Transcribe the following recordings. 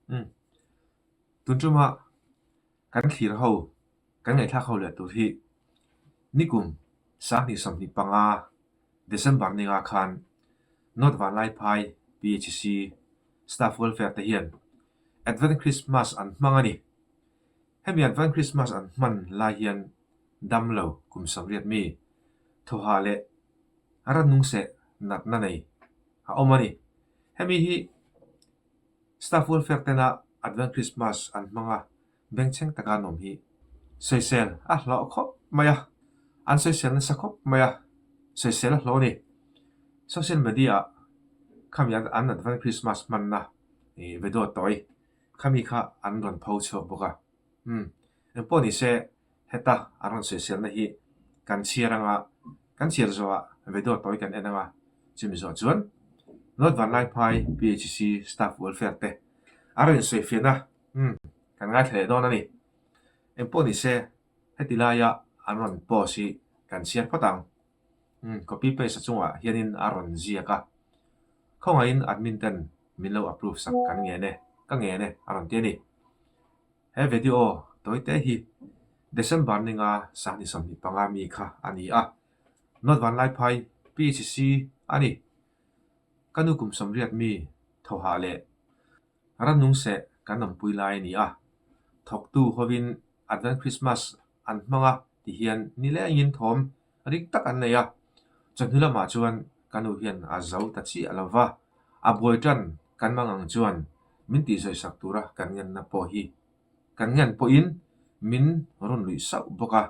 Umm. Tun tuma kan thlir ho, kan ngaihthlak ho leh tur hi nikum 2025 December ninga khan North Vanlaiphai PHC Staff Welfare te hian Advent Christmas an hmang a ni. Hemi Advent Christmas an hman lai hian damlo kum 80 mi thawhah leh rannung seh natna nei a awm a ni. Hemi hi Staff Welfare tena Advent Christmas an hmang a, bengchheng taka an awm hi sawisel a hlawh khawp mai a, an sawisel nasa khawp mai a, sawisel a hlawh a ni. Social media ah khami an Advent Christmas hmanna ih video tawi khami kha an rawn pho chhuak bawk a. Umm engpawh ni se heta an rawn sawiselna hi kan chhiar anga kan chhiar zawhah video tawi kan en anga chumi zawh chuan North Vanlaiphai PHC Staff Welfare te a rawn insawifiahna umm kan ngaithla leh dawn a ni. Engpawh ni se heti laia an rawn post hi kan chhiar phawt ang. Umm copy paste a chungah hianin a rawn ziak a, khawngaihin admin ten min lo approve sak kan ngen e, ka ngen e a rawn ti a ni. He video tawi te hi December ninga 2025 mi kha a ni a, North Vanlaiphai PHC a ni. Ka nu kum 80 mi thawhah leh rannung seh kan awmpui lai a ni a, thawktu hovin Advent Christmas an hmang a ti hian nilengin thawm ring tak an nei a. Chawhnu lamah chuan ka nu hian a zo ta chiah lo va, a buai tan kan mang ang chuan min tihzawisak tura kan ngenna pawh hi kan ngen pawhin min rawn luih sauh bawk a.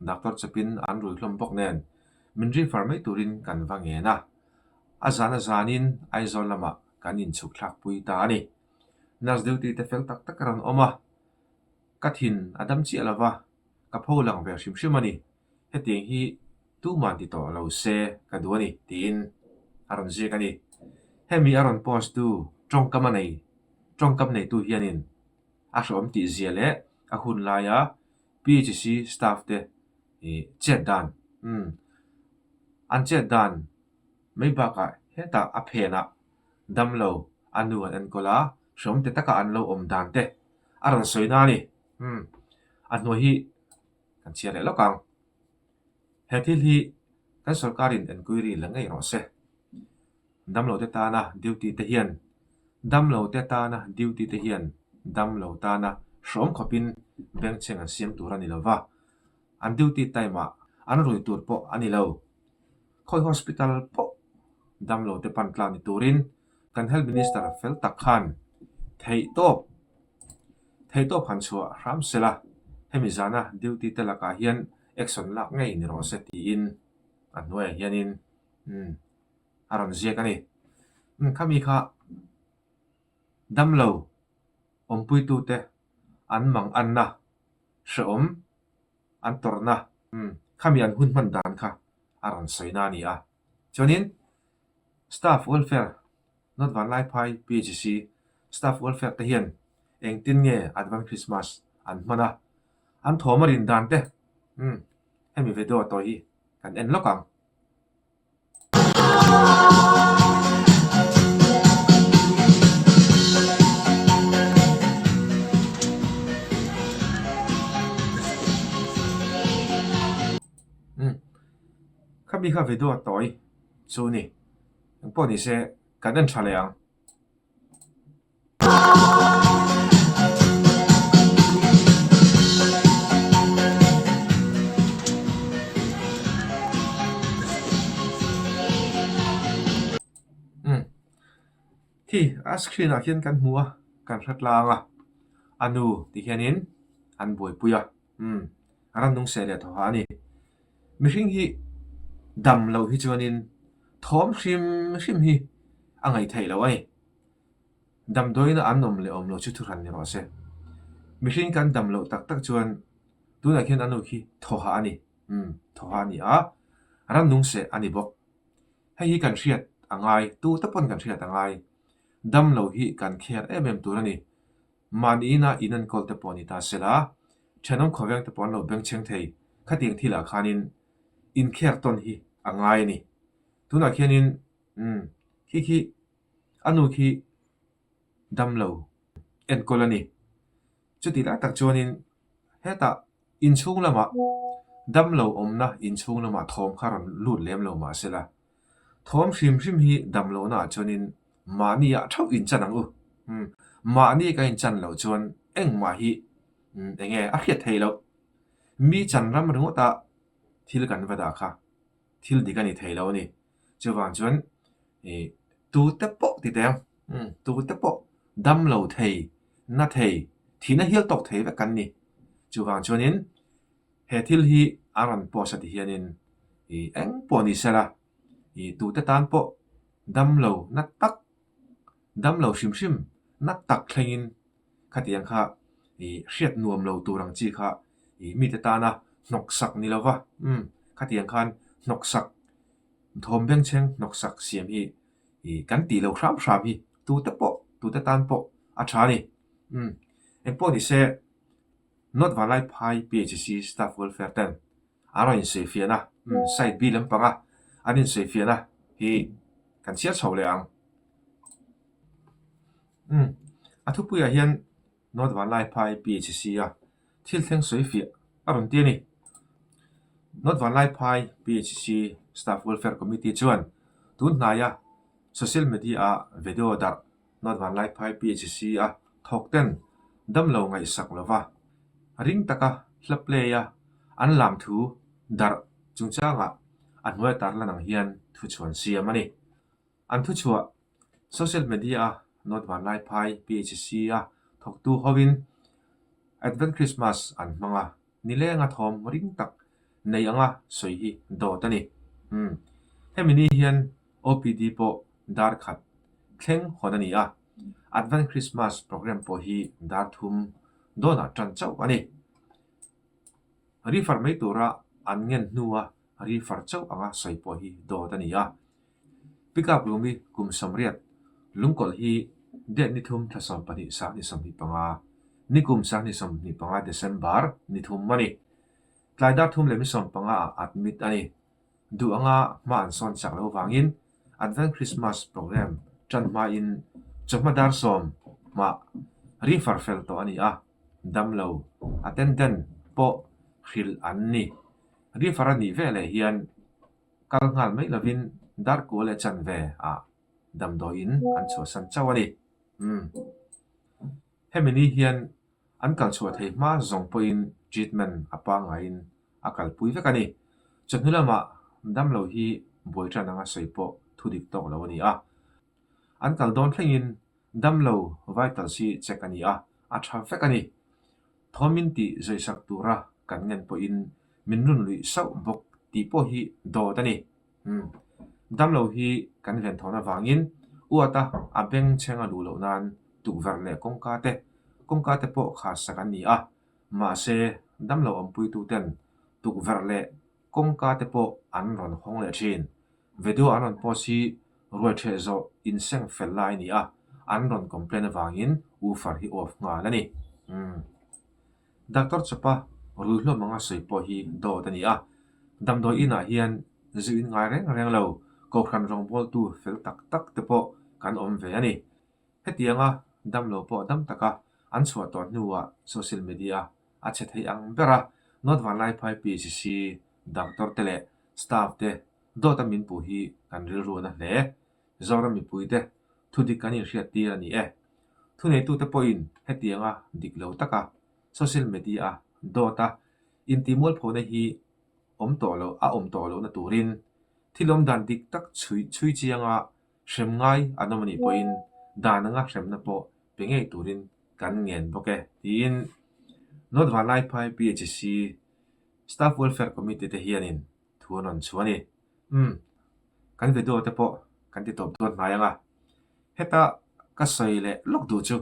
Doctor chawpin an rui hlawm bawk nen min refer mai turin kan va ngen a, a zan a zanin Aizawl lamah kan inchhuk thlakpui ta a ni. Nurse duty te fel tak tak a rawn awm a, ka thin a dam chiah lo va, ka pho lang ve hrim hrim a ni. Hetiang hi tuman ti tawh lo se ka duh a ni tiin a rawn ziak a ni. Hemi a rawn post tu tawngkam a nei tawngkam neitu hianin a hrehawm tih zia leh a hun laia PHC staff te ih chet dan umm an chet dan mai bakah hetah a phenah damlo a nu an enkawl a hrehawm ti taka an lo awm dan te a rawn sawi na a ni. Umm a hnuai hi kan chhiar leh lawk ang. He thil hi kan sorkarin enquiry la ngei rawh se. Damlote tana duty te hian Damlote tana duty te hian damlo tana hrawm khawpin bengchheng an siam tur a ni lo va, an duty time ah an rui tur pawh a ni lo. Khawi hospital pawh damlote pan tlang ni turin kan Health Minister fel tak khan theihtawp theihtawp han chhuah hram se la, hemi zana duty te lakah hian action lak ngei ni rawh se tiin a hnuaiah hianin umm a rawn ziak a ni. Umm khami kha damlo awmpuitute an mang anna hrehawm an tawrhna umm khami an hun hman dan kha a rawn sawi na a ni a. Chuanin Staff Welfare North Vanlaiphai PHC Staff Welfare te hian engtin nge Advent Christmas an hman a, an thawm a rin dan te umm hemi video tawi hi kan en lawk ang. Umm khami kha video tawi chu ni engpawh ni se kan en tha leh ang. Umm khi a screen ah khian kan hmu a kan hre tlang a a nu ti hianin an buaipui a umm rannung seh leh thawhah a ni. Mihring hi dam loh hi chuanin thawm hrim hrim hi a ngaih theih loh a ni. Damdawiina an awm leh awm loh chu thuhran ni rawh se. Mihring kan dam loh tak tak chuan tunah khian a nu khi thawhah a ni. Umm, thawhah a ni a, rannung seh a ni bawk. Hei hi kan hriat a ngai, tu te pawn kan hriat a ngai. Dam loh hi kan kher em em tur a ni. Mahni ina in enkawl te pawh ni ta se la, thenawm khawveng te pawh an lo bengchheng thei. Khatiang thilah khanin inkher tawn hi a ngai a ni. Tunah khianin, umm, khi khi a nu khi dam lo. enkawl a ni. Chutih lai tak chuanin hetah inchhung lamah damlo awmna inchhung lamah thawm kha rawn lut lem lo mah se la, thawm hrim hrim hi damlohna ah chuanin mahni ah theuh inchan ang u. Mahni kan inchan loh chuan engmah hi eng nge a hriat theih loh. Mi chan ram ringawta thil kan va dah kha thil dik a ni thei lo a ni. Chuvang chuan ih tute pawh ti teh ang, tute pawh dam lo thei, na thei, thihna hial tawk thei vek kan ni. Chuvang chuanin he thil hi a rawn post a ti hianin ih eng pawh ni sela ih tute tan pawh dam lo na tak, dam lo hrim hrim na tak thlengin khatiang kha ih hriat nuam lo tur ang chi kha ih mite tana hnawksak ni lova umm khatiang khan hnawksak thawm bengchheng hnawksak siam hi ih kan tih lo hram hram hi tute pawh tute tan pawh a tha a ni umm engpawh ni se North Vanlaiphai PHC Staff Welfare ten an rawn insawifiahna umm side B lampanga an insawifiahna hi kan chhiar chho leh ang. Umm a thupuiah hian North Vanlaiphai PHC a thil thleng sawi fiah a rawn ti a ni. North Vanlaiphai PHC Staff Welfare Committee chuan tun hnaia social media a video darh North Vanlaiphai PHC a thawk ten damlo ngaihsak lova ring taka hla play a an lam thu darh chungchangah a hnuai tarlan ang hian thuchhuan siam a ni. An thuchhuah Social media-a North Vanlaiphai PHC-a thawktu hovin Advent Christmas an hmang a, nilenga thawm ring tak nei anga sawi hi dawt a ni. Umm. Hemi ni hian OPD pawh dar khat thleng hawn a ni a, Advent Christmas program pawh hi dar thum dawnah tan chauh a ni. Refer mai tura an ngen hnua refer chauh anga sawi pawh hi dawt a ni a. Pickup room hi kum 80 lungkawlh hi date ni thum thla 12 sang ni 25 ni kum sang ni 25 December ni thum a ni. Tlai dar thum leh mi 15 ah admit a ni. Duh anga hma an sawn chak lo vangin Advent Christmas program tan hmain chawhma dar sawm mah refer fel tawh a ni a, damlo attendant pawh hrilh an ni. Refer a nih veleh hian Kal nghal mai lovin darkua leh chanve ah damdawiin an chhuahsan chauh a ni. Umm. Hemi ni hian an kal chhuah thei hma zawng pawhin treatment a pangaiin a kalpui vek a ni. Chawhnu lamah damlo hi buai tan anga sawi pawh thu dik tawk lo a ni a. An kal dawn thlengin damlo vitals hi check a ni a, a tha vek a ni. Thawmin tih zawisak tura kan ngen pawhin min run luih sauh bawk tih pawh hi dawt a ni. Umm. Damlo hi kan venthawn avangin uata a beng chheng a luh loh nan tukverh leh kawngka te, kawngka te pawh khar sak an ni a. Mahse, damlo awmpuituten tukverh leh kawngka te pawh an rawn hawng leh thin. Video an rawn post hi ruai ṭheh zawh inseng fel lai a ni a, an rawn complain avangin woofer hi off nghal a ni. Umm. Doctor chawpa rui hlawm anga sawi pawh hi dawt a ni a, damdawi inah hian zu in ngai reng reng lo, kohhran rawngbawltu fel tak tak te pawh kan awm ve a ni. Hetianga damlo pawh dam taka an chhuah tawh hnuah social media a che thei ang ber a, North Vanlaiphai PHC doctor te leh staff te dawta min puh hi kan rilru a na hle. Zoram mipuite thudik kan inhriat tir a ni e. Thuneitute pawhin hetianga dik lo taka social media-a dawta intihmualphona hi awm tawh lo a awm tawh lohna turin thil awm dan dik tak chhui chhui chianga hrem ngai an awm a nih pawhin dan anga hremna pawh pe ngei turin kan ngen bawk e tiin North Vanlaiphai PHC Staff Welfare Committee te hianin thu an rawn chhuah a ni. Umm, kan video te pawh kan ti tawp dawn hnai ang a, heta ka sawi leh lawk duh chu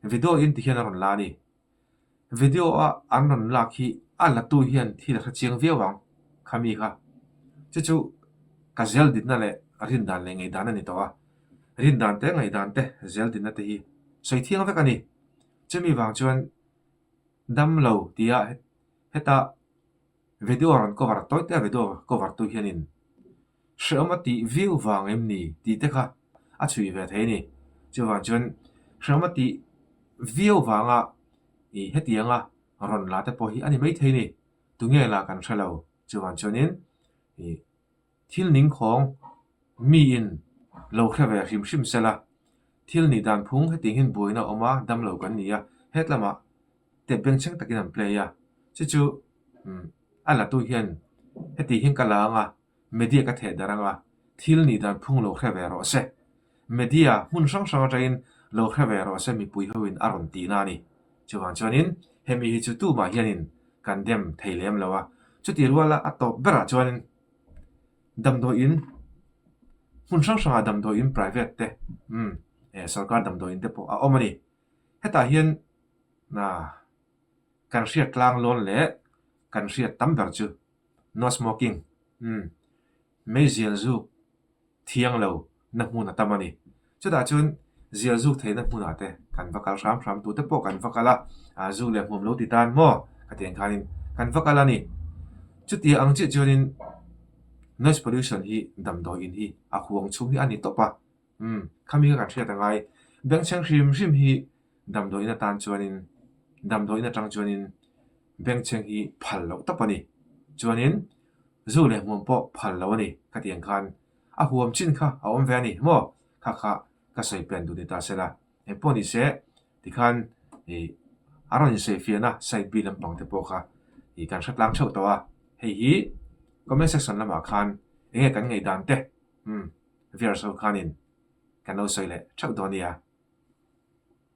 video in ti hian a rawn la a ni. Video a an rawn lak hi a la tu hian thil a hre chiang viau ang khami kha. Chu chu ka zel dinna leh rindan leh ngaihdan a ni tawh a, rindan te ngaihdan te zel dinna te hi sawi thiang vek a ni. Chumi vang chuan damlo tia heta Video rawn cover tawi te a video cover tu hianin hrehawm a tih viau vang em ni tih te kha a chhui ve thei a ni. Chuvang chuan hrehawm a tih viau vanga ih hetianga rawn la te pawh hi a ni maithei ni. Tunge la kan hre lo. Chuvang chuanin ih thil ningkhawng miin lo hre ve hrim hrim sela, thil nih dan phung hetiang hian buaina a awm a, damlo kan ni a, het lamah tep bengchheng takin an play a. Chu chu a latu hian heti hian ka la ang a, media ka theh darh ang a, thil nih dan phung lo hre ve rawh se. Media hmun hrang hrang atangin lo hre ve rawh se mipui hoin a rawn tihna a ni. Chuvang chuanin hemi hi chu tumah hianin kan dem thei lem lo a, chutih ruala a tawp berah chuanin damdawiin hmun hrang hrangah damdawiin private te umm eh sorkar damdawiin te pawh a awm a ni. Hetah hian kan hriat tlang lawn leh kan hriat tam ber chu no smoking umm meizial zuk thiang lo na hmun a tam a ni. Chutah chuan zial zuk theihna hmunah te kan va kal hram hram tute pawh kan va kal a, ah zu leh hmuam lo ti tan maw ka ti ang khanin kan va kal a ni. Chutia ang chiah chuanin noise pollution hi damdawi in hi a huang chhung hi a ni tawp a, umm khami kha kan hriat a ngai. Bengchheng hrim hrim hi damdawi in atan chuanin damdawi in atang chuanin bengchheng hi phal loh tawp a ni. Chuanin Zu leh hmuam pawh phal lo a ni, ka ti ang khan a huam chin kha a awm ve a ni maw? Kha kha ka sawi pen duh ni ta se la, engpawh ni se tikhan ih a rawn insawi fiahna side B lampang te pawh kha ih kan hre tlang theuh tawh a, hei hi comment section lamah khan eng nge kan ngaihdan te umm viewers ho khanin kan lo sawi leh theuh dawn nia.